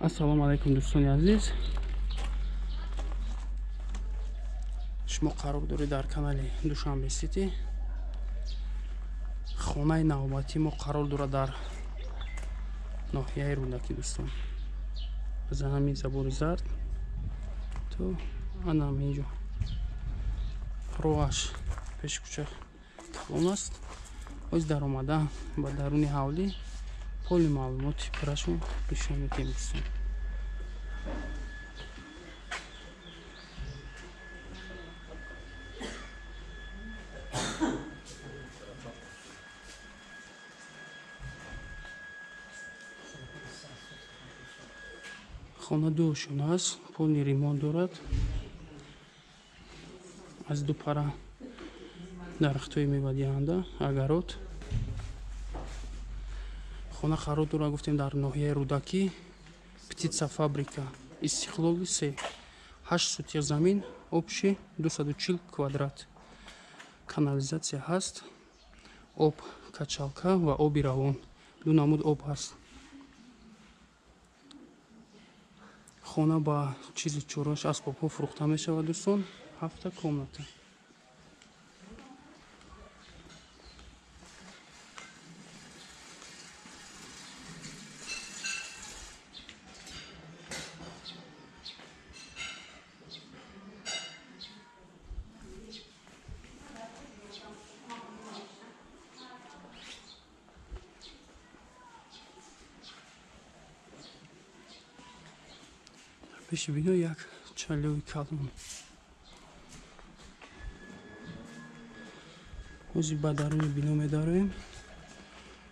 Ассалому алайкум, дӯстони азиз. Шумо қарор доред дар канали Душанбе Сити. Хонаи навбатии мо қарор дорад дар ноҳияи Рӯдакӣ, дӯстон. Аз ҳамин забори зард то ана ҳамин ҷо роҳаш пеши кӯча калон аст. Ҳоз даромада ба даруни ҳавлӣ поли маълумоти пуррашон нишон медиҳем, дӯстон. Хона ду ошёна аст, полный ремонт дорад. Аз ду пара дарахтҳои мевадиҳанда, огород. Хона қарор дорад, гуфтем, дар ноҳияи Рӯдакӣ, птицефабрика, Истиқлоли 3, 8 сотия замин, общий 240 квадрат. Канализатсия ҳаст, об качалка ва оби равон, ду намуд об ҳаст. Хона ба чизу чорош, асбобҳо фурӯхта мешавад, дӯстон. Ҳафта комната. Пеши бино як чалёи калон. Ҳозир ба даруни бино медароем,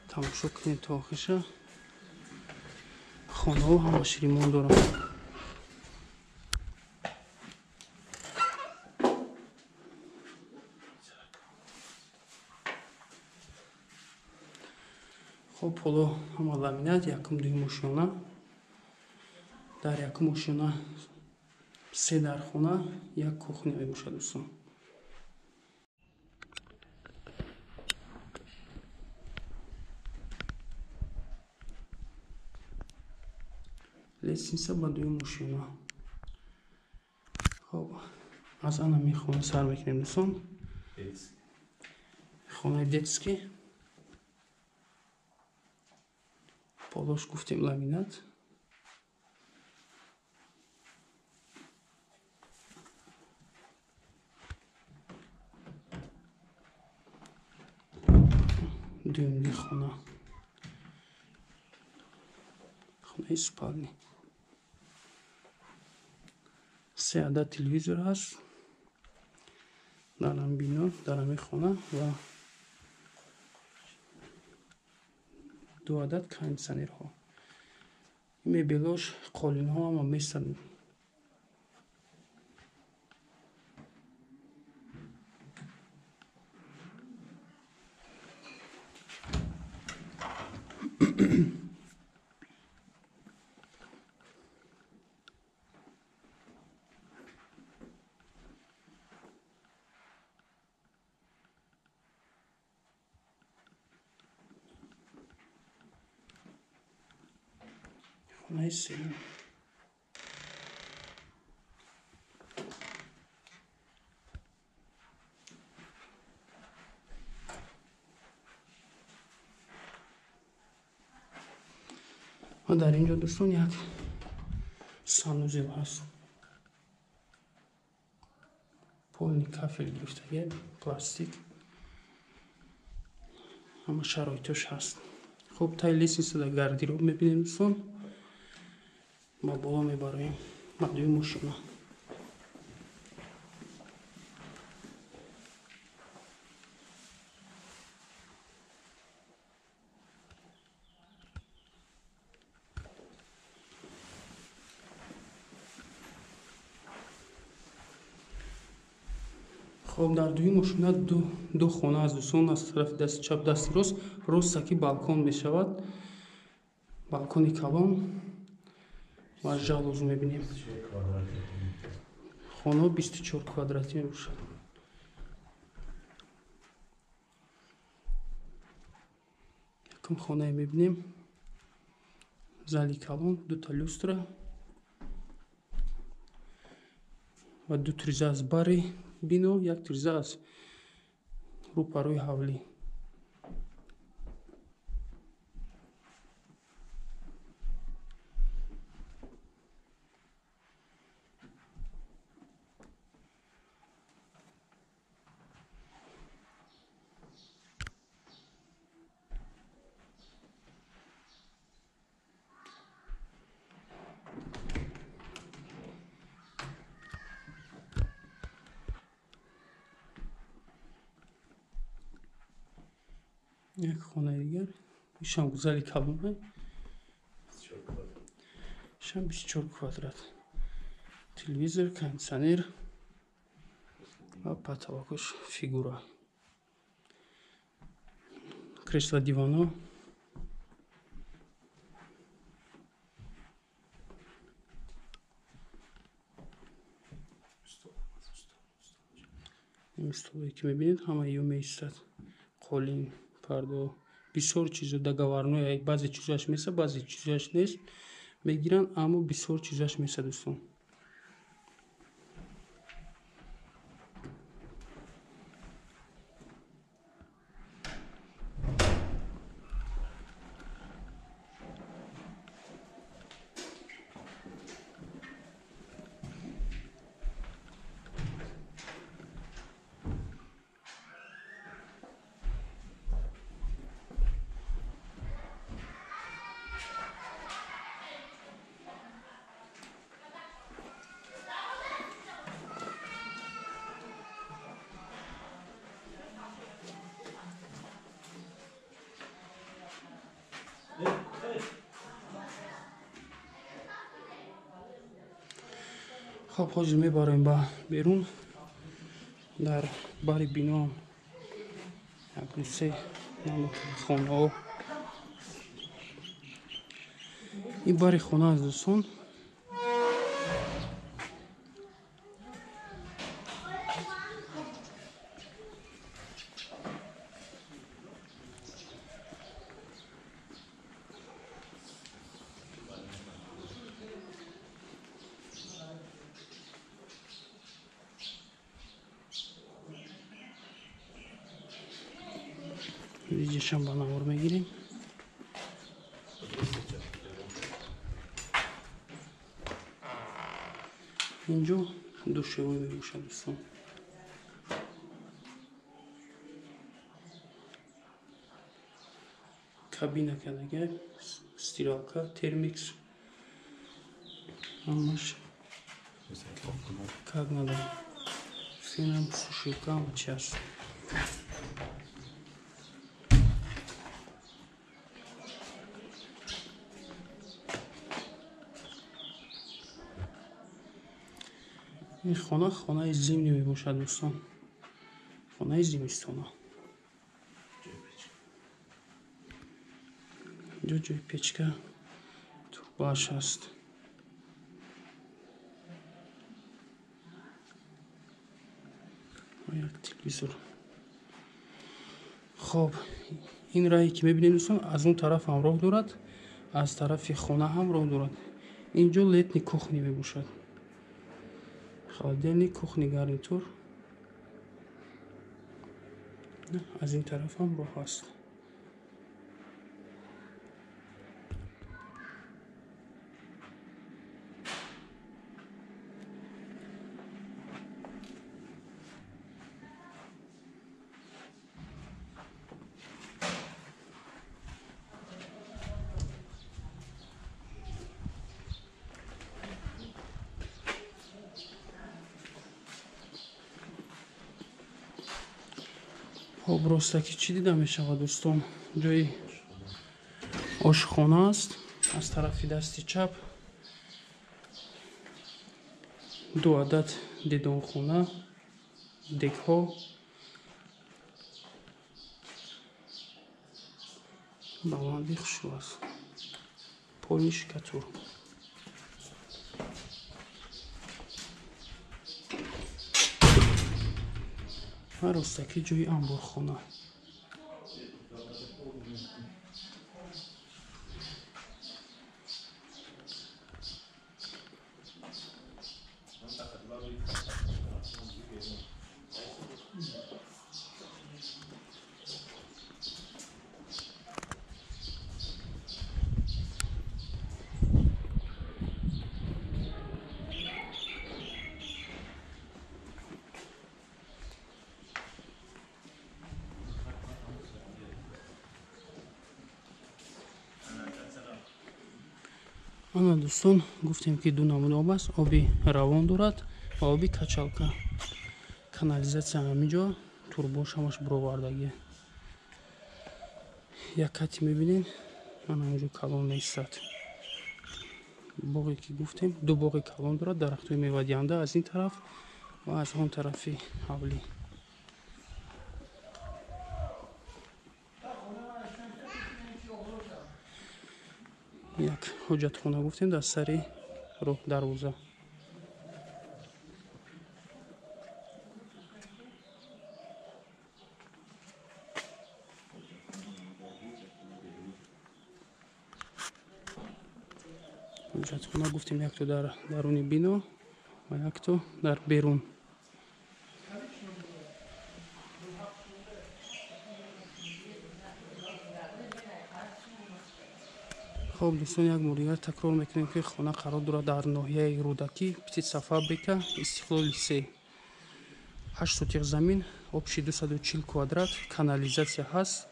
тамошо кунед то охирша. Хонаҳо ҳамаш ремонт доранд. Хоб, ҳоло ҳама ламинат, якум, дуюм ошёна. Дар якум ошёна се дархона, як кухня мебошад, дӯстон. Лестница ба дуюм ошёна. Хоб, аз ана хона сар мекунем, дӯстон. Хонаи детский. Полош, гуфтем, ламинат. Дуюмги хона, хонаи спальни. Се адад телевизор ҳаст дар ҳамин бино, дар ҳамин хона ва ду адад кондитсионерҳо. Мебелош, қолинҳо ҳама местанд. Хонаи сеюм. Ва дар ин ҷо, дӯстон, як санузел ҳаст. Полный кафел гирифтагӣ, пластик. Ҳама шароитош ҳаст. Хуб, таи лестницада гардероб мебинем, дӯстон. Ба боло мебароем ба дуюм ошёна. Хоб, дар дуюм ошёна ду хона аст, дӯстон. Аз тарафи дасти чап, дасти рост, ростаки балкон мешавад, балкони калон ва жалюзи мебинем. Хонаҳо 24 квадратӣ мебошад. Якум хонае мебинем, Зали калон, дута люстра ва ду тиреза аз бари бино, як тиреза аз рӯпарӯи ҳавлӣ. Як хонаи дигар, ишам зали калона, ишам 24 квадрат. Телевизор, кондитсионер ва потолокаш фигура. Кресло, дивано. Ин столое ки мебинед, ҳама ё меистад. Қолин, пардо, бисёр чизо договорной, баъзе чизоаш меса, баъзе чизоаш нест, мегиранд, аммо бисёр чизоаш меса, дӯстон. Хоб, ҳозир мебарем ба берун. Дар бари бино як ду се хонаҳо. Ин бари хона аст, дӯстон. Видишам ба навор мегирем. Инҷо душевой мебошад, дӯстон. Кабина кадага, стиралка, термикс, ҳамаш как надо. Фенам, сушилка, ҳама чи ҳаст. Ин хона хонаи зимнӣ мебошад, дӯстон. Хонаи зимистона. Инҷо ҷои печка, турбааш ҳаст. Ва як телевизор. Хоб, ин раҳе ки мебинед, дӯстон, аз он тараф ҳам роҳ дорад, аз тарафи хона ҳам роҳ дорад. Инҷо летний кухня мебошад. Холодильник, кухни гарнитур. Аз ин тараф ҳам роҳ ҳаст. Хоб, ростаки чӣ дида мешавад, дӯстон? Ҷои ошхона аст. Аз тарафи дасти чап ду адад дидонхона, дегҳо, баланди хушрӯ аст. Поли шикатур. Ва ростаки ҷои анборхона. Ана дӯстон, гуфтем ки ду намуд об аст, оби равон дорад ва оби качалка. Канализатсия ҳаминҷо, турбош ҳамаш буровардагия. Як кати мебинед, ана ҳаминҷо калон меистад. Боғе ки гуфтем, ду боғи калон дорад, дарахтҳои мевадиҳанда аз ин тараф ва аз он тарафи ҳавлӣ. Як ҳоҷатхона гуфтем дар сари роҳ дарвоза. Ҳоҷатхона гуфтем якто дар даруни бино ва якто дар берун. Хоб дӯстон, як бор дигар такрор мекунем, ки хона қарор дорад дар ноҳияи Рӯдакӣ, птицафабрика, Истиқлоли 3. 8 сотих замин, общий 240 квадрат, канализатсия ҳаст.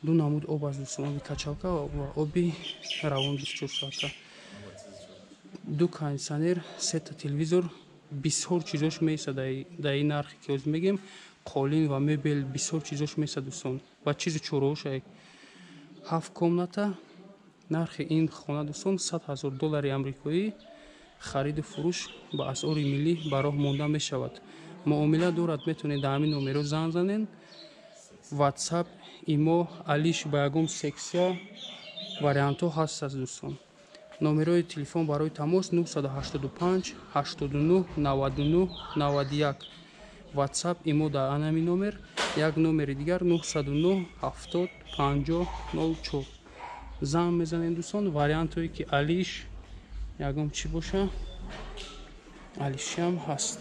Ду намуд об аст дӯстон, оби качалка ва оби равон 24 соата. Ду кондитсионер, сета телевизор, бисёр чизош меистад дар ин нархе ки ҳозир мегем. Қолин ва мебел бисёр чизош меистад дӯстон, ва чизи чораош. 7 комната. Нархи ин хона дӯстон 100 000 доллари амрикоӣ. Хариду фурӯш ба асъори миллӣ ба роҳ монда мешавад. Муомила дорад, метавонед дар ҳамин номеро занг занед. WhatsApp, имо, алиш ба ягон сексия вариантҳо ҳаст дӯстон. Номерои телефон барои тамос 985 89 99 91. WhatsApp, имо дар ҳамин номер. Як номери дигар 909 70 50 04. Занг мезанем дӯстон, вариантҳое ки алиш ягон чӣ боша, алишиам ҳаст.